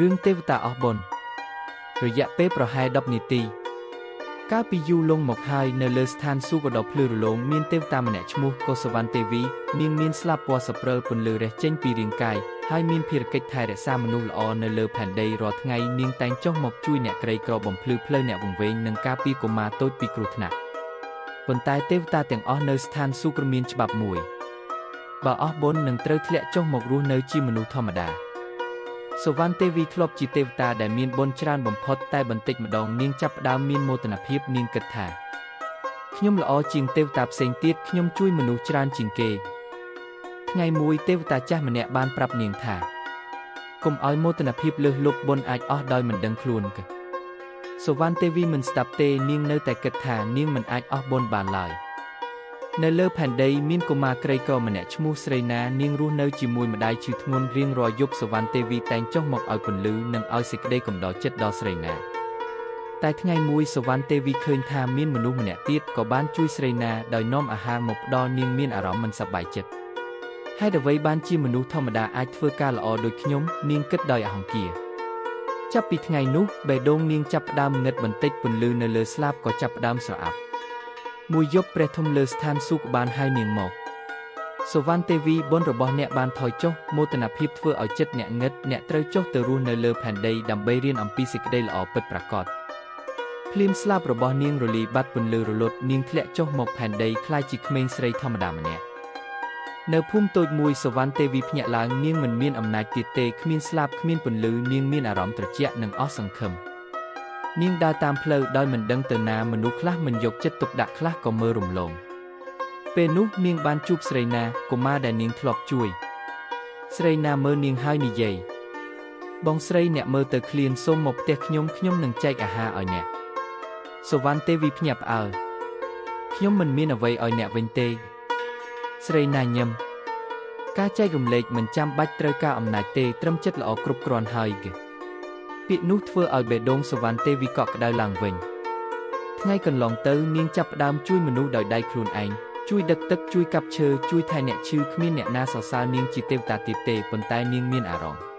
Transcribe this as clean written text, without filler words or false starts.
រឿងទេវតាអស់បុណ្យរយៈពេលប្រហែល10នាទីកាលពីយូរលង់មកហើយនៅលើស្ថានសួគ៌ដ៏ភ្លឺរលោងមានទេវតាម្នាក់ឈ្មោះកុសវណ្ណទេវីនាងមានស្លាបពណ៌សព្រិលពន្លឺរះចេញពីរាងកាយហើយមានភារកិច្ចថែរក្សាមនុស្សល្អនៅលើផែនដីរាល់ថ្ងៃនាងតែងចុះមកជួយអ្នកក្រីក្របំភ្លឺផ្លូវអ្នកវង្វេងនិងការពារកុមារតូចពីគ្រោះថ្នាក់ប៉ុន្តែទេវតាទាំងអស់នៅស្ថានសួគ៌មានច្បាប់មួយបើអស់បុណ្យនឹងត្រូវធ្លាក់ចុះមករស់នៅជាមនុស្សធម្មតាសុវណ្ណទេវីធ្លាប់ជាទេវតាដែលមានបុណ្យច្រើនបំផុតតែបន្តិចម្ដងនាងចាប់ផ្ដើមមានមោទនភាពនាងគិតថាខ្ញុំល្អជាងទេវតាផ្សេងទៀតខ្ញុំជួយមនុស្សច្រើនជាងគេថ្ងៃមួយទេវតាចាស់ម្នាក់បានប្រាប់នាងថាកុំឲ្យមោទនភាពលើសលប់បុណ្យអាចអស់ដោយមិនដឹងខ្លួនកសុវណ្ណទេវីមិនស្ដាប់ទេនាងនៅតែគិតថានាងមិនអាចអស់បុណ្យបានឡើយនៅលើផែនដីមានកុមារក្រីក្រម្នាក់ឈ្មោះស្រីណានាងរស់នៅជាមួយម្ដាយឈឺធ្ងន់រៀងរាល់យប់សុវណ្ណទេវីតែងចុះមកឲ្យពន្លឺនិងឲ្យសេចក្តីកំដរចិត្តដល់ស្រីណាតែថ្ងៃមួយសុវណ្ណទេវីឃើញថាមានមនុស្សម្នាក់ទៀតក៏បានជួយស្រីណាដោយនាំអាហារមកផ្ដល់នាងមានអារម្មណ៍មិនសប្បាយចិត្តហេតុអ្វីបានជាមនុស្សធម្មតាអាចធ្វើការល្អដូចខ្ញុំនាងគិតដោយអហង្គាចាប់ពីថ្ងៃនោះបេះដូងនាងចាប់ផ្ដើមងឹតបន្តិចពន្លឺនៅលើស្លាបក៏ចាប់ផ្ដើមស្រអាប់មួយយប់ព្រះធំលើស្ថានសួគ៌បានហៅនាងមកសុវណ្ណទេវីបុណ្យរបស់អ្នកបានថយចុះមោទនភាពធ្វើឲ្យចិត្តអ្នកងឹតអ្នកត្រូវចុះទៅរស់នៅលើផែនដីដើម្បីរៀនអំពីសេចក្តីល្អពិតប្រាកដភ្លាមស្លាបរបស់នាងរលីបាត់ពន្លឺរលត់នាងធ្លាក់ចុះមកផែនដីក្លាយជាក្មេងស្រីធម្មតាម្នាក់នៅភូមិតូចមួយសុវណ្ណទេវីភ្ញាក់ឡើងនាងមិនមានអំណាចទៀតទេគ្មានស្លាបគ្មានពន្លឺនាងមានអារម្មណ៍ត្រជាក់និងអស់សង្ឃឹមនាងដើរតាមផ្លូវដោយមិនដឹងទៅណាមនុស្សខ្លះមិនយកចិត្តទុកដាក់ខ្លះក៏មើលរំលងពេលនោះនាងបានជួបស្រីណាកុមារដែលនាងធ្លាប់ជួយស្រីណាមើលនាងហើយនិយាយបងស្រីអ្នកមើលទៅឃ្លានសូមមកផ្ទះខ្ញុំខ្ញុំនឹងចែកអាហារឲ្យអ្នកសុវណ្ណទេវីភ្ញាក់ផ្អើលខ្ញុំមិនមានអ្វីឲ្យអ្នកវិញទេស្រីណាញឹមការចែករំលែកមិនចាំបាច់ត្រូវការអំណាចទេត្រឹមចិត្តល្អគ្រប់គ្រាន់ហើយគេពាក្យនោះធ្វើឲ្យបេះដូងសុវណ្ណទេវីកក់ក្ដៅឡើងវិញថ្ងៃកន្លងទៅនាងចាប់ផ្ដើមជួយមនុស្សដោយដៃខ្លួនឯងជួយដឹកទឹកជួយកាប់ឈើជួយថែអ្នកឈឺគ្មានអ្នកណាសរសើរនាងជាទេវតាទៀតទេប៉ុន្តែនាងមានអារម្មណ៍